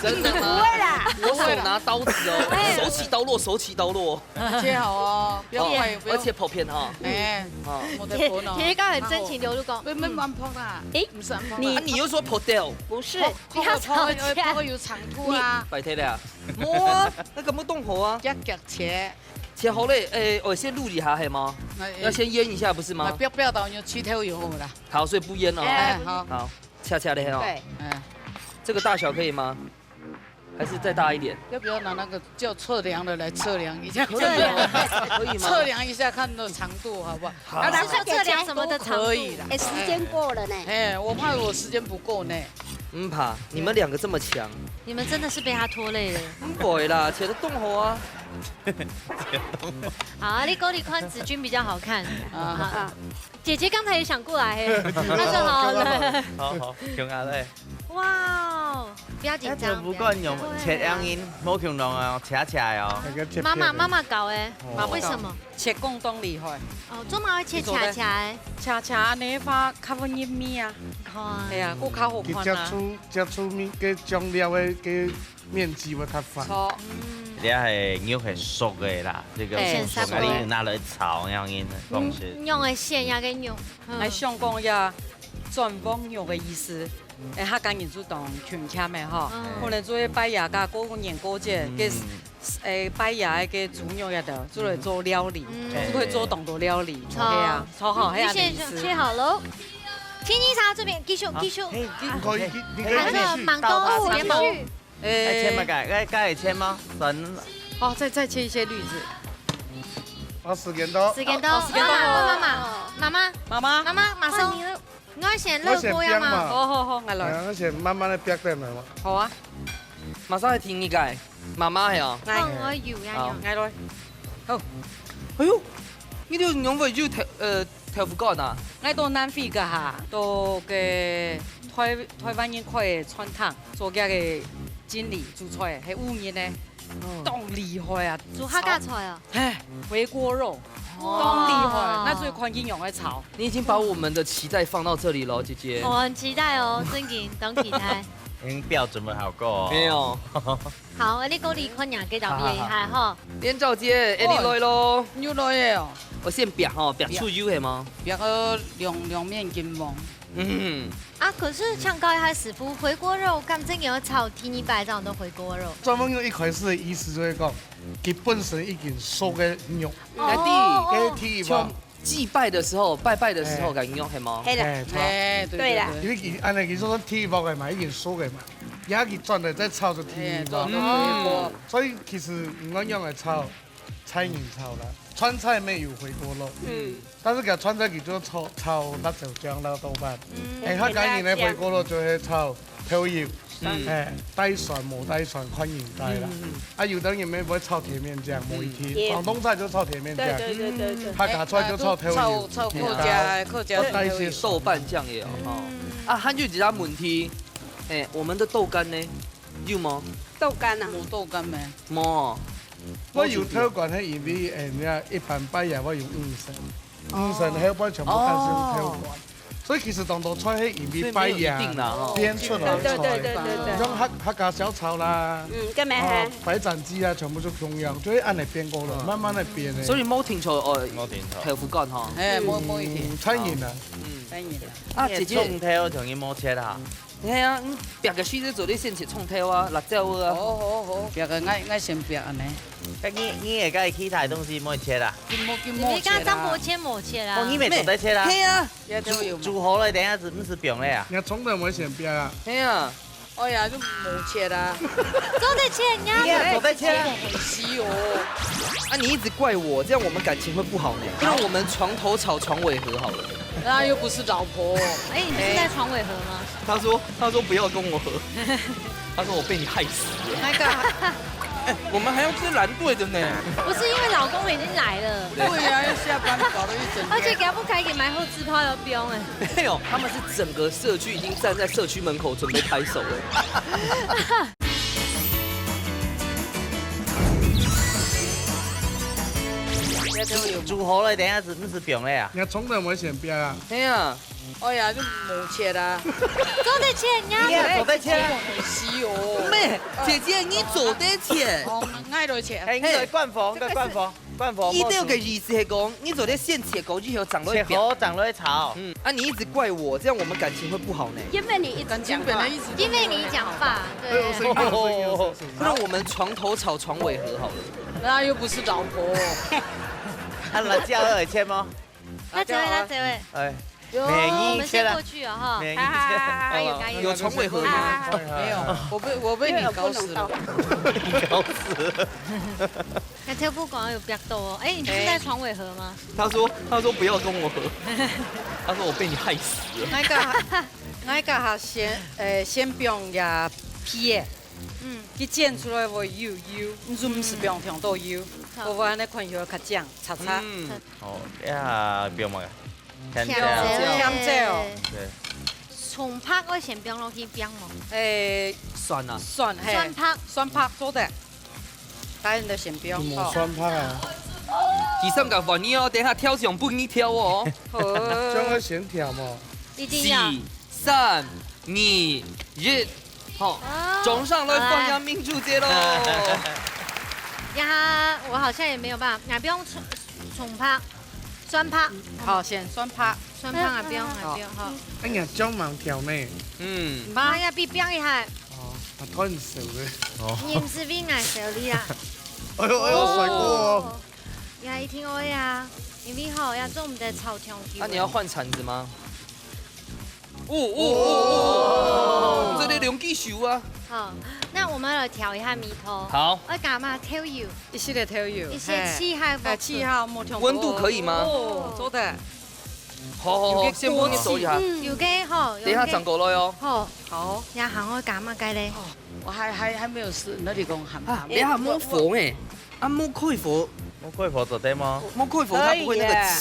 真的嗎？不會啦。我手拿刀子哦，哎。手起刀落，手起刀落。 切好哦，不要快，哦，不要。而且薄片哈。哎，哦。莫得薄哦。其實剛很真情流露講，不，不，嗯。慢薄啦。誒，毋使慢薄啦。你，啊，你又說薄掉。不是，薄，你要薄，薄，吵架。薄有長度啊。你，拜託了啊。無啊，那個不動火啊。夾夾切。切好了，哎，我先錄一下，係嗎？哎，哎。要先醃一下，不是嗎？啊，不要，不要倒，你就去挑油好了。好，所以不醃哦。哎，好。好，恰恰的哦。對。哎。這個大小可以嗎？还是再大一点？要不要拿那个叫测量的来测量一下？可以吗？可以吗？测量一下看那长度好不好？好啦，是说测量什么的长度？可以啦。哎，时间过了呢。哎，我怕我时间不够呢。嗯，怕你们两个这么强，你们真的是被他拖累了。嗯，不会啦，切得动好啊。好，你给我看子君比较好看。啊，姐姐刚才也想过来，她说好了。好好，共下咧。哇哦，不要紧张。不管用切样音，冇共样啊，切切哦。妈妈妈妈搞哎，为什么？切工当厉害，哦，做妈妈切恰恰哎，恰恰安尼话较分入味啊。好啊哎。呀，顾较好佢看啊。接触接触面个醬料个个面积會較闊。错，你係肉係熟个啦，這個哎你拿來炒樣音个方式。用个线呀跟用，来香港呀，转旺肉的意思。哎，客家人就当勤儉个哈，可能做拜爷个过年过节，个哎拜爷个猪肉呀的，做来做料理，嗯就会做当多料理，错哎呀，超好，哎呀，你先切好喽。天一茶这边继续继续，你可以，你你可以反正继续。忙到时间忙。哎，切嘛，該該該切嘛，算。好，再再切一些绿子。啊，時間到。时间到，哦时间到妈妈妈妈妈妈妈妈，妈妈马上，你要选热锅要吗？好好好，来来，啊，而且慢慢的煏等来嘛。好啊，马上来听你个，妈妈系哦。来放我油呀好油。来来，哎呦，你这个牛尾就豆呃豆腐干啊？我到南非个哈，到个台台湾人开个餐厅做佢个经理煮菜，系五年呢，当厉害啊，煮客家菜啊，哎，回锅肉，当厉害，那最看佢用个炒。你已经把我们的期待放到这里了，姐姐。我很期待哦，正经当期待。已經標準備好過哦。没有，好，你讲你看人家特别厉害哈。连照姐，哎，你来咯。又来了哦，我先煏哈，煏出油系吗？别个两两面金黄。嗯，啊，可是像高一开始傅回锅肉，干正经要炒第二擺，这样都回锅肉。專門用一開始的意思就係講，佢本身已經熟个肉，哎弟，該第一步，祭拜的时候，拜拜的时候，哎感觉系吗？哎，哎，对对啦对因為佢安尼佢做第一步个嘛，已經熟个嘛，也佢轉來再炒就第二步。哎，嗯所以其實毋管用來炒，菜仁炒啦，川菜乜有回鍋肉，嗯，但是佢川菜佢就炒炒辣椒醬、辣豆瓣，嗯哎，客家人个回鍋肉就係炒豆油，嗯哎，帶蒜無帶蒜，看人帶啦。啊，有的人乜會炒甜麵醬，無一定，廣東菜就炒甜麵醬，对对对对对，客家菜就炒豆油，炒炒客家客家要帶一些豆瓣酱也有哈。啊，还有其他问题，哎，我们的豆干呢？有吗？豆干啊，无豆干没？没。我有豆干，係因為誒，你看一般拜爺會用五神，五神後背全部都係用豆干，所以其實當多菜係因為拜爺所以沒有一定啦，哦。變出來个菜，對對對對對對像客客家小炒啦，嗯，跟咩哦係？白斩雞啊，全部就共樣，就會恁樣變過了，慢慢的變的。所以無定著哦，無定著豆腐干哈。哎，无无一定，嗯，餐饮啊，嗯，餐饮的。啊，姐姐，蔥頭同佢無切下。係啊，嗯，煏个時節做得先切蔥頭啊、辣椒啊。好好好，别个爱爱先别安尼，該你你个該其他東西無切啊？金毛金你们刚刚张伯毛切啦，切没切啦？哦，你乜做得切啊？係啊，也都有嘛。煮好了，等下子毋使放了啊？你看蔥頭會先別啊，係啊。哎呀，就无切啦，做得切，人家你也做得切啊？很稀哦。啊，你一直怪我，这样我们感情会不好呢。不然我们床头吵床尾和好了。那又不是老婆，哎，你不是在床尾和吗？他说，他说不要跟我和，他说我被你害死了。那个哎，我们还要吃蓝队的呢。不是因为老公已经来了，对呀，又下班搞了一整天。而且给他不开给买后自泡要不用哎。没有，他们是整个社区已经站在社区门口准备拍手了。煮好了，等下子毋使放了啊？你看蔥頭會先別啊，係啊，哎呀，就无切啦，做得切，人家你也做得切啊？很稀哦。妹，姐姐你做得切。哦，爱落切。哎，你在灌风，在灌风，灌风。伊兜个意思係讲，你做得先切过以后，长落去切好，长落去炒。嗯，啊，你一直怪我，这样我们感情会不好呢。因为你一直感情讲话本来一直因为你讲话，哎呦，声对。音有声音有声音有声音。不然我们床头吵床尾和好了。那又不是老婆，啊，辣椒愛切無？那这位，那这位，哎，有，美女我们先过去了哈。美女哈哈哈哈。还有，还有。有床尾和吗？啊，没有，我被，我被你搞死了。搞死。那特步广告有逼到哦。哎，你是在床尾和吗？他说，他说不要跟我和，他说我被你害死了。那个，那个哈，先，呃，先不用呀，皮耶。嗯。佢煎出来会油油，你就毋使不用听到油，好。我会安尼看起来较靚，擦擦。嗯，好呀，不用嘛。 甜椒。甜椒。对。蒜白愛先放落去放無？诶，蒜啊。蒜，嘿。蒜白。蒜白做得。大人都先放，有無蒜白啊？第三个换你哦，等下挑上分你挑哦。好。这样要先挑嘛。一定要。四、三、二、一，好，啊。总上来放下明珠姐喽。啊。呀，我好像也没有办法，那不用蒜，蒜白。 蒜白。好，先蒜白。蒜白啊，不用啊，好。不用哈。哎呀，椒蛮调呢。嗯。妈呀，比冰一下。哦，啊，太少了。哦。你毋使比俺少哩啊。哎呦，哎呦，哦。帅哥哦。呀，一定愛啊，因為吼，要做我們的炒香雞。那你要换鏟子嗎？ 哦，哦，哦，哦，哦，這裡兩隻手啊。好，那我們來調一下味道。好。愛加嘛豆油。一息个豆油，一息嘿。七號，哎，七號，無調過。溫度可以嗎？哦，做得。好，好，好，有个先幫你收一下。鍋氣。嗯。有个吼，有个。等一下上過來哦。好。好。也還愛加嘛个咧？我還，還，還沒有試，那你講鹹鹹。啊，等一下無火欸。 啊，無開火。無開火做得嗎？無開火，它不會那個可以耶。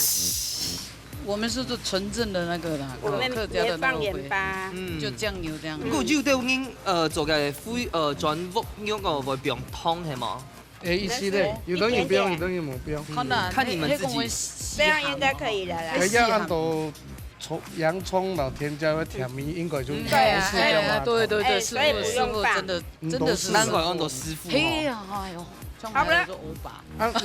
我們是做純正的那個啦，我們客家的那個味，也放鹽巴。嗯。就醬油這樣。不過有兜人，呃，做个fried，呃，轉屋肉哦，會放糖係無？誒，意思咧，有兜人放，有兜人無放。看啦，看你們自己。那，那跟我這樣應該可以了啦。哎，要按照蔥、洋蔥、老甜椒的甜味，應該就嗯，對啊，不是這樣嘛。哎，對，對，對，哎，師傅，所以不用放。師傅真的，嗯，真的是師傅。難怪有很多師傅哦。嘿呀，哎呦，像還有說歐巴。好了。啊，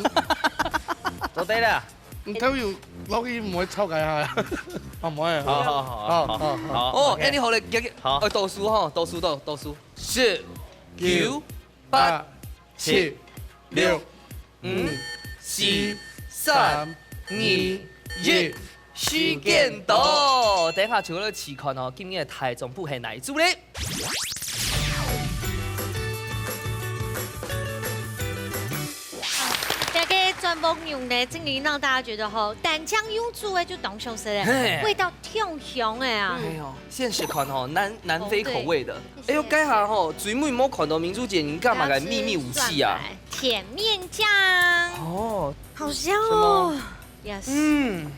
嗯。做得了。嗯，豆油落去毋會臭該下。啊，毋會啊。好，好，好，好，好，好。好，哦，OK。哎，你好咧，好。呃，倒數哈，倒數，倒，倒數。十、九、九、八、八、七、七、六、六、五、五、四、四、三、三、二、二、一。一。 時間到，等下就來試看哦，今日个大丈夫係哪一組咧？這個轉屋肉呢，真的讓大家覺得吼，單淨用煮个就當好食咧，嘿。味道挺香个啊。哎呦，現食看吼，南，南非口味的。哦，對。哎呦，該下吼，最尾無看到明珠姐，你幹嘛个祕密武器啊？甜麵醬。哦。好香哦。什麼？ Yes。嗯。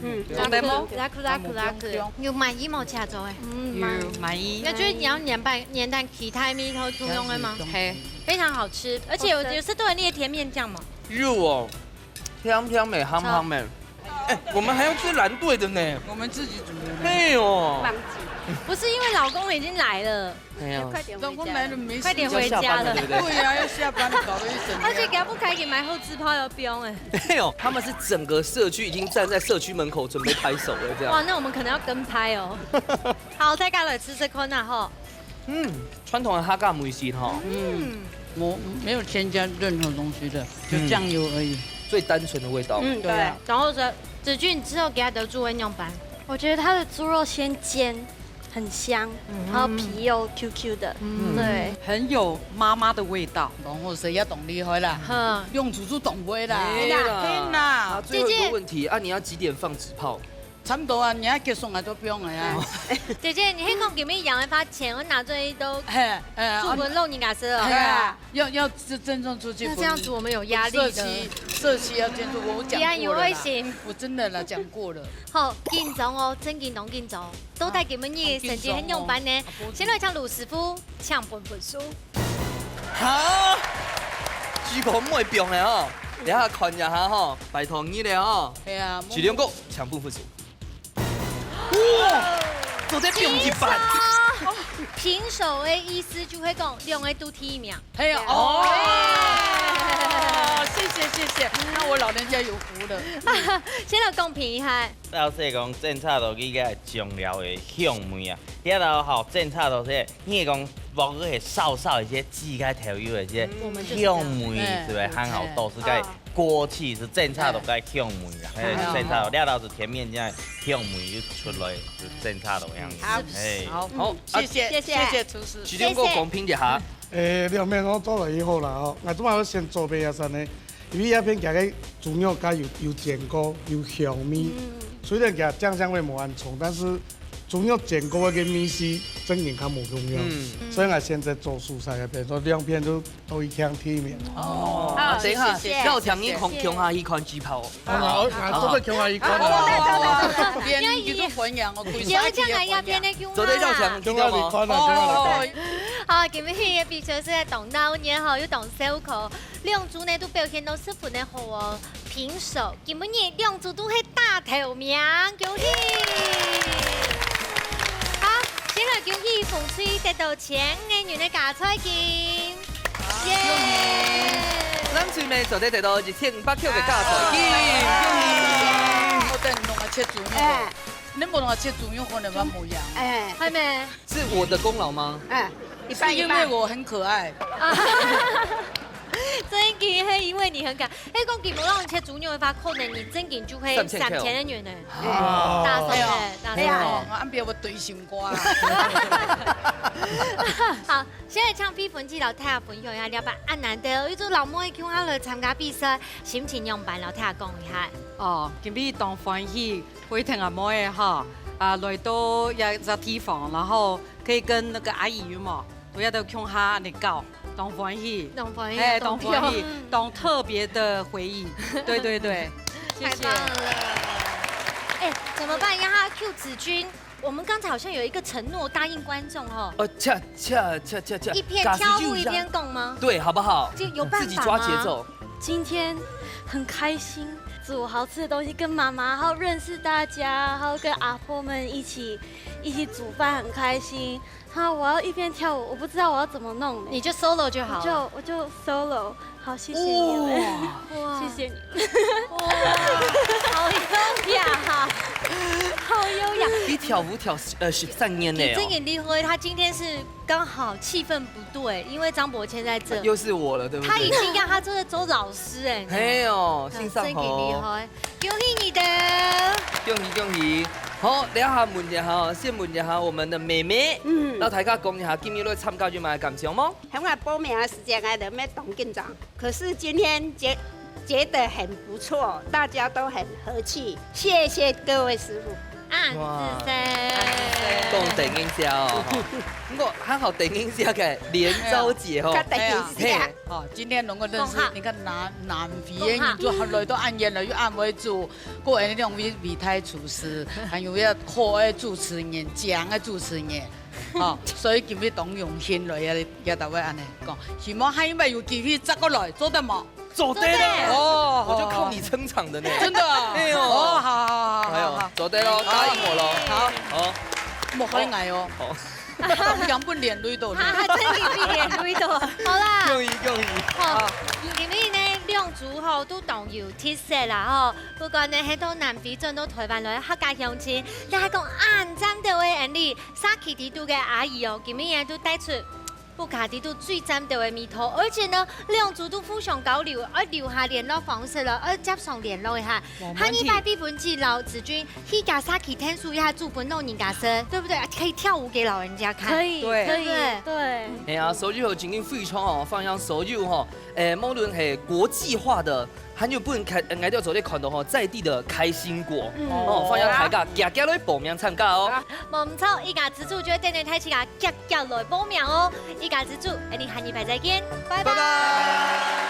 嗯，做得無？Laku, laku, laku。有滿意無？食著欸。嗯，有滿意。滿意。那就是你要黏白，黏蛋其他味道都用了嗎？嘿，非常好吃，而且我覺得是對那個甜麵醬嘛。有哦，香香的，香香的。哎，我們還要吃藍隊的呢。我們自己煮的呢。哎呦。忘記。不是因為老公已經來了。 哎呀。快點回家。老公來了沒事。快點回家了。要下班了，對不對？對呀，要下班了，搞了一整天。而且佢還不開心，買好紙炮要標欸。沒有，他們是整個社區已經站在社區門口準備拍手了，這樣。哇，那我們可能要跟拍哦。好，大家來試試看啊，吼。嗯，傳統的客家美食吼。嗯。我沒有添加任何東西的，就醬油而已。嗯。最單純的味道。嗯，對。對啊。然後是子俊之後給他的豬肉仰般？我覺得他的豬肉先煎， 很香，嗯。然後皮又Q Q的，嗯。對。很有媽媽的味道。然後誰要懂厲害啦？嗯。用煮就懂會啦。哎呀，天哪！啊，最後一個問題，姐姐。啊，你要幾點放紙炮？差不多啊，你愛結束了就不用了呀。姐姐，你還講給妹養一發錢，我拿這一兜嘿，哎，啊，煮滾肉你敢吃哦？哎呀，要，要真，真正出去，那這樣子我們有壓力的。社區，社區要監督，我講過了啦。你還有愛心。我真的啦，講過了。好，緊張哦，真緊張，緊張。 到底今晡日个成績係仰般呢？先來請盧師傅請分分數。哈？如果毋會放个吼，等下看一下吼，拜託你了吼。係啊，徐龍哥，請分分數。哇，做得放一半。平手。平手的意思就係講兩個都第一名。係啊，哦，謝謝謝謝，那我老人家有福了。先來公平一下。 老實講，政策都係个醬料个香味啊。這道吼，政策都係，你係講薄个燒燒一些，自家調油一些，嗯。我們就是這樣。香味是不是很好？嗯。都是該啊。過去係爭差到該香味啦，嘿，哎呀。爭差到，這道係甜麵醬香味就出來，就爭差到樣。好。哎。好，好，謝謝，啊，謝謝。謝謝廚師。其中个公平一下。謝謝。誒，兩面攏做了以後啦，吼，𠊎這擺愛先做杯仔山呢，因為這片佢个豬肉該有，有煎過，有香味，嗯。雖然佢醬香味無恁重，但是豬肉煎過个味緒正經較無共樣。嗯。所以𠊎現在做蔬菜个片，所以兩片都 都一樣提名。哦，好，啊，等一下，謝謝。邀請你共，謝謝。共下去看雞泡。啊，啊，做得共下去看啊。好，好，好，好。連你都分享哦，歸社區都分享。邀請來這片个共下。做得邀請，共下去看啊，共下去看。哦。好，今日个比賽係當鬧熱吼，又當燒烤，兩組呢都表現到十分个好哦。平手，今晡日兩組都係大頭名，恭喜！好，先來恭喜紅隊得到千 五百元个加菜金。耶！藍隊乜做得得到一千五百塊个加菜金，恭喜！我等兩个切豬肉，哎。你無兩个切豬肉，可能還無贏。哎。還沒。是我的功勞嗎？哎，一半一半。是因為我很可愛。啊。正經係因為你很可愛。 係講佢無讓你切豬肉个話，可能你正經就會三千塊。三千个銀呢。啊。大三千，哎喲，大三千。哎喲，我暗晡我對心肝。好，現在請培芬姊摎大家分享一下，這擺恁難得哦，有一組老妹共下來參加比賽，心情仰般？摎大家講一下。哦，今日當歡喜，陪同阿妹仔哈，啊，來到這，這地方，然後可以跟那個阿姨有無？ 大家都共下恁樣搞，當歡喜。當歡喜，嘿，當歡喜，當歡喜。當特別的回憶。對，對，對，謝謝。太棒了。哎，怎麼辦？讓他Q子君，我們剛才好像有一個承諾答應觀眾哦。呃，恰，恰，恰，恰，恰，一邊跳舞一邊講嗎？假使有一下，對，好不好？這有辦法嗎？自己抓節奏。今天很開心，煮好吃的東西，跟媽媽，還有認識大家，還有跟阿婆們一起，一起煮飯，很開心。 哈，我要一邊跳舞，我不知道我要怎麼弄呢。你就solo就好了。我就，我就solo。好，謝謝你們。哇。謝謝你們。哇，好優雅哈，好優雅。你跳舞跳，呃，十三年了哦。你真的厲害，他今天是剛好氣氛不對，因為張伯謙在這。又是我了，對不對？他已經要他真的做老師哎。嘿哦，嗯，欣賞哦。真的厲害。 恭喜你兜！恭喜恭喜！好，這下問一下，先問一下我們的妹妹，嗯。摎大家講一下，今日來參加有麼个感想無？喊𠊎報名个時間，𠊎都乜當緊張，可是今天覺，覺得很不錯，大家都很和氣，謝謝各位師傅。啊，哇。謝謝。講電音社哦，吼。毋過還好電音社个連招姐吼。較電音社。嘿。 哦，今天能夠認識，講下。你看南，南非个，講下。你就來到恁遠了，又恁會煮，過來那種偉，偉大廚師，還有要好个主持人，靚个主持人，哦，所以今日當用心來，也，也大家恁樣講，希望下一擺有機會再過來，做得無？做得了。做得。哦，我就靠你撐場的呢。真的啊？哎呦。哦，好，好，好，好，哎呦，好，好。做得咯，答應我咯。好。好。莫害𠊎哦。好。 當然分連累到你。哈，真的分連累到。好啦。恭喜，恭喜。好，因為呢，兩組吼，都當有特色啦吼。不管呢，係到南非轉到臺灣來客家鄉親，你還講恁讚个恁樣，社區裡肚个阿姨哦，今日呢都帶出屋下裡肚最讚个味道，而且呢，兩組都互相交流，愛留下聯絡方式了，愛接上聯絡一下。無問題。下二擺培芬姊摎子君 去該社區𢯭手一下，煮分老人家食，對不對？啊，可以跳舞給老人家看。可以，對。可以，對。對。哎呀，所有真經非常哦，歡迎所有吼，誒，無論係國際化的，還有本開，呃，𠊎兜做得看到吼，在地的開心果，嗯。哦，歡迎大家遽遽來報名參加哦。好。無毋著，一家之煮就會等等大家遽遽來報名哦。一家之煮，𠊎兜下禮拜再見，拜拜。拜拜。